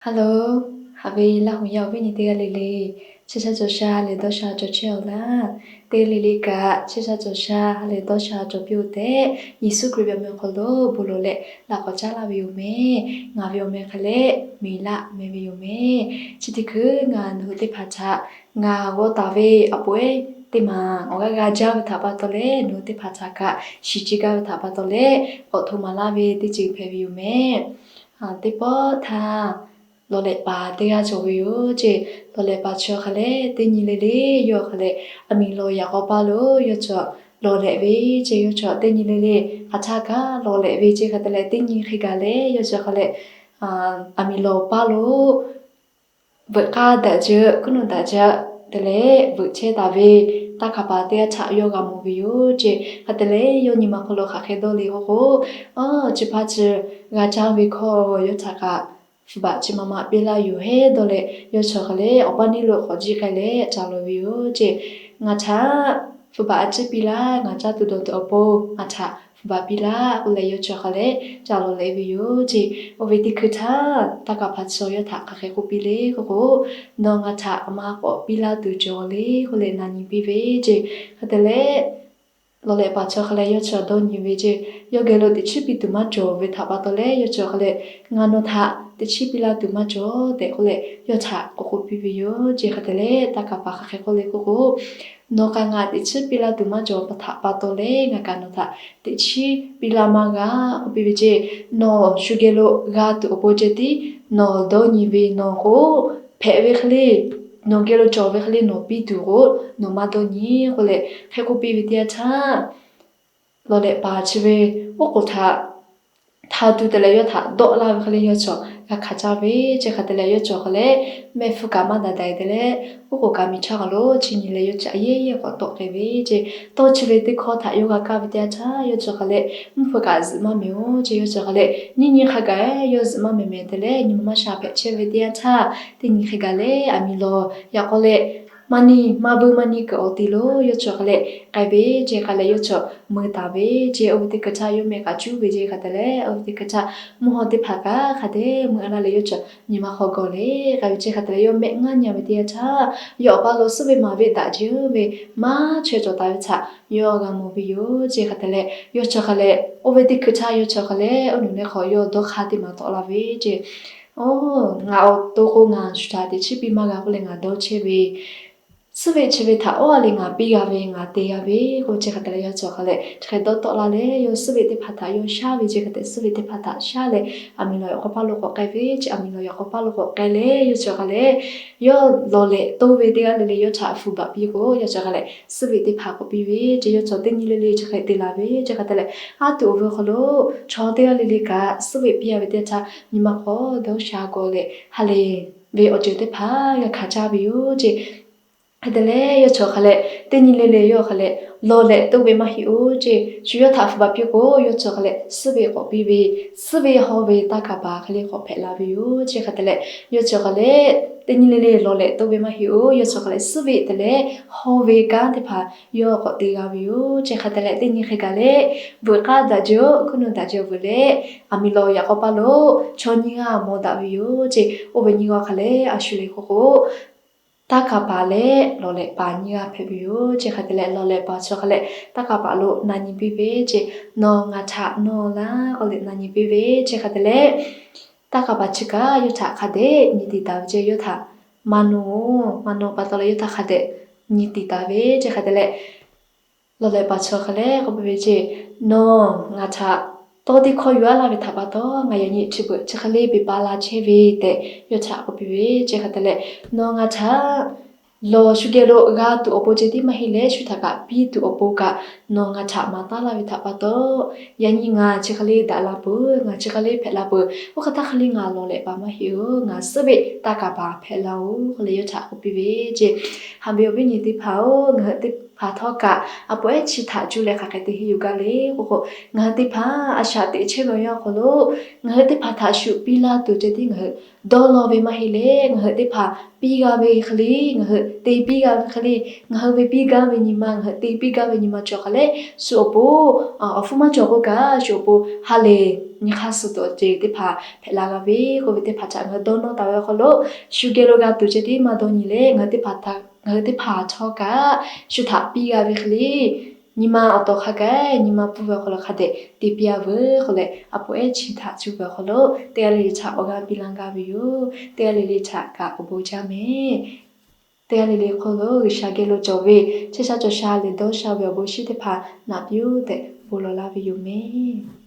Hello, haꞈ ve Laˇ huˍ yaˇ awˬ viˉ nyi teˇ g'aˇ le le, chehˇ sha cawˬ sha leh dawˇ sha cawˬ chehˇ-oˬ laˇ. Teˇ g'aˇ le le kaꞈ chehˇ sha cawˬ sha leh dawˇ sha cawˬ piˇ-oˬ tehꞈ, Yeˍsuˆ Hkriꞈ ve awˬ meh awˬ hk'aw lo bon lawˬ leh laꞈ k'awꞈ caˉ laˇ ve yoˬ meh. Ngaˬ ve awˬ meh hk'e leh Meˍlaˆ meh ve yoˬ meh. Chi teˇ hkui ngaˬ nawˬ hui teˇ hpaˍ htaꞈ ngaˬ g'aw taˍ ve aˬ poꞈ ehˉ teˇ maˬ awˬ g'aˇ g'a jaˇ ve htaꞈ pa taw leh, nawˬ hui teˇ hpaˍ htaꞈ kaꞈ shiˍ ce gaˇ ve htaꞈ pa taw leh, k'awꞈ hto maˍ laˇ ve teˇ ceuˬ hpehꞈ ve yoˬ meh. Teˇ pawˆ htaˇ, lawˬ lehꞈ paˍ teˇ g'aˇ cawˬ ve yoˬ ce. Lawˬ lehꞈ paˍ chi hk'a leh teˇ nyi le le yawˇ hk'a leh, aˬ miˍ lawˬ yaꞈ k'aw paˇ lo yawˇ cawˬ lawˬ lehꞈ ve ce. Yawˇ cawˬ teˇ nyi le le hk'aˬ htaˇ kaꞈ lawˬ lehꞈ ve ce. Hk'a te leh teˇ nyi hk'e gaˬ leh yawˇ cawˬ hk'a leh, aˬ miˍ lawˬ paˇ lo veuꞈ k'aˇ daꞈ jeuˬ, kuˉ nuˆ daꞈ jeuˬ te leh veuꞈ chehˇ taˍ ve taˇ kaˍ paˍ teˇ g'aˇ htaꞈ yawˇ g'a mawˬ ve yoˬ ce. Hk'a te leh yawˇ nyi ma hk'aw lo hk'aˬ hk'e dawˇ le k'oˆ k'o, chi hpaˇ chi g'a caˇ ve hkawˇ yawˇ htaꞈ kaꞈ hpu baꞈ chi ma ma piˇ laˇ yoˬ heˉ dawˇ leh, yawˇ cawˬ hk'a leh awˬ paˇ neˇ lo k'awꞈ jiˆ k'ai leh ca lawˬ ve yoˬ ce. Ngaˬ htaꞈ hpu baꞈ a ciˉ piˇ laˇ, ngaˬ caˇ tuˬ dawˬ tuˬ awˬ pon ngaˬ htaꞈ hpu baꞈ piˇ laˇ k'oˆ leh yawˇ cawˬ hk'a leh ca lawˬ leh ve yoˬ ce. Oˇ ve teˇ hkui htaˇ taˇ kaˍ paˍ chi yawˇ htaꞈ hk'aˬ hk'e k'oˆ piˇ le k'oˆ k'o, nawˬ ngaˬ htaꞈ a ma k'awꞈ piˇ laˇ tuˬ cawˬ le k'oˆ leh na nyi piˇ ve ce. Hk'a te leh, lawˬ lehꞈ paˍ cawˬ hk'a leh yawˇ cawˬ dawˇ nyi ve ce. Yawˇ geh lo teꞈ chiˉ piˇ tuˬ maˇ cawˬ ve htaꞈ pa taw leh yawˇ cawˬ hk'a leh, ngaˬ nawˬ htaꞈ teꞈ chiˉ piˇ laˇ tuˬ maˇ cawˬ tehꞈ k'oˆ leh yawˇ htaꞈ k'oˆ k'oˆ piˇ ve yoˬ ce. Hk'a te leh taˇ kaˍ paˍ hk'aˬ hk'e k'oˆ le k'oˆ k'o, nawˬ kaꞈ ngaˬ teꞈ chiˉ piˇ laˇ tuˬ maˇ cawˬ htaꞈ pa taw leh ngaˬ kaꞈ nawˬ htaꞈ teꞈ chiˉ piˇ laˇ maˇ g'a k'oˆ piˇ ve ce. Nawˬ shu geh lo g'a tuˬ awˬ pon ceh tiˉ nawˬ dawˇ nyi ve nawˬ k'o, hpehꞈ ve hk'e le, nawˬ geh lo cawˬ ve hk'e le nawˬ piˇ tuˬ k'o, nawˬ maˇ dawˇ nyi k'oˆ leh hk'e k'oˆ piˇ ve teˇ yanˇ htaˇ, lawˬ lehꞈ paˍ chi ve oˉ k'oˍ htaꞈ hta tuˬ te leh yawˇ htaꞈ dawˆ laˇ ve hk'e le yawˇ cawˬ g'a hkanˍ caˇ ve ce. Hk'a te leh yawˇ cawˬ hk'a leh mehˆ hpfuhˇ kaꞈ maˇ daꞈ daꞈ te leh, oˉ k'oˍ kaꞈ miˬ chaˇ kaꞈ lo chi nyi leh yawˇ cawˬ a yehˉ yehˉ k'awꞈ tawˆ k'ai ve ce. Tawˇ chi ve teˇ hkawˇ htaꞈ yawˇ g'a kaˇ ve teˇ yanˇ htaˇ yawˇ cawˬ hk'a leh mvuhˇ hpeuꞈ kaꞈ zuhꞈ maˇ mehˍ-oˬ ce. Yawˇ cawˬ hk'a leh nyiˇ nyi hk'a gaˬ yawˇ zuhꞈ maˇ mehˍ mehˍ te leh nyi ma maˇ sha hpehꞈ chehˇ ve teˇ yanˇ htaˇ, teˇ nyi hk'e gaˬ leh aˬ miˍ lawˬ yaꞈ k'aw leh maˇ niˇ maˇ vuiˇ maˇ niˇ kuiˬ awˬ te lo yawˇ cawˬ hk'a leh k'ai ve ce. Hk'a leh yawˇ cawˬ mui taˍ ve ce. Oˇ ve teˇ hkui htaˇ yawˇ mehˆ kaꞈ cuˉ ve ce. Hk'a te leh oˇ ve teˇ hkui htaˇ mvuhˇ haw teˇ hpaˍ kaꞈ hk'a dehꞈ mui a laˇ leh yawˇ cawˬ nyi ma hk'aw gawˬ leh k'ai ve ce. Hk'a te leh yawˇ mehˆ ngaˇ nyi ve teˇ yanˇ htaˇ, yawˇ awˬ paˇ lo suhˉ ve maˍ ve daꞈ jehˇ ve maˇ chaweh cawˬ taˍ ve htaꞈ yawˇ g'a mawˬ ve yoˬ ce. Hk'a te leh yawˇ cawˬ hk'a leh oˇ ve teˇ hkui htaˇ yawˇ cawˬ hk'a leh oˇ nuˬ leh hk'awꞈ yawˇ dawˇ hk'aˇ teˇ maˬ tawˆ la ve ce. Oˇ, ngaˬ awˬ to k'o ngaˬ shu htaꞈ teꞈ chiˉ piˇ maˇ g'a k'oˆ leh ngaˬ dawˇ chehˇ ve, suhˉ ve chi ve htaꞈ oˇ a le ngaˬ piˇ g'a ve ngaˬ te g'a ve k'oˆ ve ce. Hk'a te leh yawˇ cawˬ hk'a leh chi hk'e dawˇ tawˆ la leh yawˇ suhˉ ve teˇ hpaˍ htaꞈ yawˇ shaˉ ve ce. Hk'a te suhˉ ve teˇ hpaˍ htaꞈ shaˉ leh aˬ miˍ lawˬ yaꞈ k'aw paˇ lo k'awꞈ k'ai ve ce. Aˬ miˍ lawˬ yaꞈ k'aw paˇ lo k'awꞈ k'ai leh yawˇ cawˬ hk'a leh yawˇ lawˬ lehꞈ toˇ ve teˇ g'aˇ le le yawˇ htaꞈ hpu baꞈ piˇ k'o yawˇ cawˬ hk'a leh suhˉ ve teˇ hpaˍ k'awꞈ piˇ ve ce. Yawˇ cawˬ teˇ nyi le le chi hk'e te la ve ce. Hk'a te leh aˉ tuˬ awˬ ve hk'aw lo chaw teˇ g'aˇ le le kaꞈ suhˉ ve piˇ a ve teˇ yanˇ htaˇ nyi ma hk'aw dawˇ sha gawˬ leh ha lehˬ ve awˬ ceuˬ teˇ hpaˍ g'a hkanˍ caˇ ve yoˬ ce. Hk'a te leh yawˇ cawˬ hk'a leh teˇ nyi le le yawˇ hk'a leh lawˬ lehꞈ toˇ ve maˇ heˆ-oˬ ce. Shu yawˇ htaꞈ hpu baꞈ piˇ k'o yawˇ cawˬ hk'a leh suhˉ ve k'awꞈ piˇ ve, suhˉ ve hawˇ ve taˇ kaˍ paˍ hk'e le k'awꞈ hpehꞈ la ve yoˬ ce. Hk'a te leh yawˇ cawˬ hk'a leh teˇ nyi le le lawˬ lehꞈ toˇ ve maˇ heˆ-oˬ. Yawˇ cawˬ hk'a leh suhˉ ve te leh hawˇ ve kanˉ teˇ hpaˍ yawˇ k'awꞈ te g'a ve yoˬ ce. Hk'a te leh teˇ nyi hk'e gaˬ leh veuꞈ k'aˇ daꞈ jehˇ-oˬ, hkuiˉ nuˆ daꞈ jehˇ veuꞈ leh aˬ miˍ lawˬ yaꞈ k'aw paˇ lo chaw nyiˇ g'aˇ mawˬ daꞈ ve yoˬ ce. Oˇ ve nyiˇ g'aˇ hk'a leh a shu le k'oˆ k'o, taˇ kaˍ paˍ leh lawˬ lehꞈ paˍ nyiˇ g'aˇ hpehꞈ ve yoˬ ce. Hk'a te leh lawˬ lehꞈ paˍ cawˬ hk'a leh taˇ kaˍ paˍ lo na nyi piˇ ve ce. Nawˬ ngaˬ htaꞈ nawˬ laˇ k'oˆ leh na nyi piˇ ve ce. Hk'a te leh taˇ kaˍ paˍ chi kaꞈ yawˇ htaꞈ hk'a dehꞈ nyi tiˍ taˍ ve ce. Yawˇ htaꞈ maˇ nawˬ-oˬ, maˇ nawˬ pa taw leh yawˇ htaꞈ hk'a dehꞈ nyi tiˍ taˍ ve ce. Hk'a te leh lawˬ lehꞈ paˍ cawˬ hk'a leh k'oˆ piˇ ve ce. Nawˬ ngaˬ htaꞈ tawˇ teˇ hkawˇ yuˬ-a laˇ ve htaꞈ pa taw ngaˬ yaꞈ nyi chi beuꞈ chi hk'e le peꞈ pa la chehˇ ve tehꞈ yawˇ htaꞈ k'oˆ piˇ ve ce. Hk'a te leh nawˬ ngaˬ htaꞈ lawˬ shu geh lo g'a tuˬ awˬ pon ceh tiˉ maˇ heˆ leh shu htaꞈ kaꞈ piˇ tuˬ awˬ pon kaꞈ nawˬ ngaˬ htaꞈ maˍ taˉ laˇ ve htaꞈ pa taw, yaꞈ nyi ngaˬ chi hk'e le daꞈ la peuˬ, ngaˬ chi hk'e le hpehꞈ la peuˬ, oˇ hk'e htaˇ hk'e le ngaˬ lawˬ lehꞈ paˍ maˇ heˆ-oˬ, ngaˬ suhˉ ve taˇ kaˍ paˍ hpehꞈ la-oˬ k'oˆ leh yawˇ htaꞈ k'oˆ piˇ ve ce. Haꞈ ve awˬ viˉ nyi teˇ hpaˍ-oˬ, ngaˬ hui teˇ hpaˍ htawˇ kaꞈ a poˍ ehˉ chi htaꞈ cuˇ leh hk'aˬ hk'e te henˇ yuˬ gaˇ le k'oˆ k'o, ngaˬ hui teˇ hpaˍ a shaꞈ teꞈ chehˇ ve awˬ yanˇ awˬ hk'aw lo ngaˬ hui teˇ hpaˍ htaꞈ shuˍ piˇ laˇ tuˬ ceh tiˉ ngaˬ hui dawˇ law ve maˇ heˆ leh, ngaˬ hui teˇ hpaˍ piˇ g'a ve hk'e le, ngaˬ hui te piˇ g'a ve hk'e le, ngaˬ hui ve piˇ gaˇ ve nyi ma, ngaˬ hui te piˇ gaˇ ve nyi ma cawˬ hk'a leh, shu awˬ pon awˬ hpfuhˇ maˇ cawˬ k'oˆ kaꞈ, shu awˬ pon ha lehˬ nyi hk'aˇ suh tuˬ awˬ ceuˬ teˇ hpaˍ hpehꞈ la g'a ve k'oˆ ve teˇ hpaˍ htaꞈ ngaˬ hui dawˇ nawˇ taˍ ve awˬ hk'aw lo, shu geh lo g'a tuˬ ceh tiˉ maˇ dawˇ nyi leh, ngaˬ hui teˇ hpaˍ htaꞈ, ngaˬ hui teˇ hpaˍ htawˇ kaꞈ shu htaꞈ piˇ g'a ve hk'e le, nyi ma awˬ tawˍ hk'a gaˬ nyi ma pfuhˇ ve awˬ hk'aw lo hk'a dehꞈ te piˇ a veuˬ k'oˆ leh, a poˍ ehˉ chi htaꞈ cuˇ ve awˬ hk'aw lo teˇ g'aˇ le le htaꞈ awˬ g'aˇ piˇ laˇ gaˇ ve yoˬ. Teˇ g'aˇ le le htaꞈ kaꞈ awˬ bon jaˇ mehˍ. Teˇ g'aˇ le le hk'oˆ lo G'uiˬsha geh lo cawˬ ve chehˇ sha cawˬ sha lehˬ dawˇ sha ve awˬ bon shinˉ teˇ hpaˍ naꞈ piˇ-oˆ tehꞈ bon lawˬ laˇ ve yoˬ mehˍ.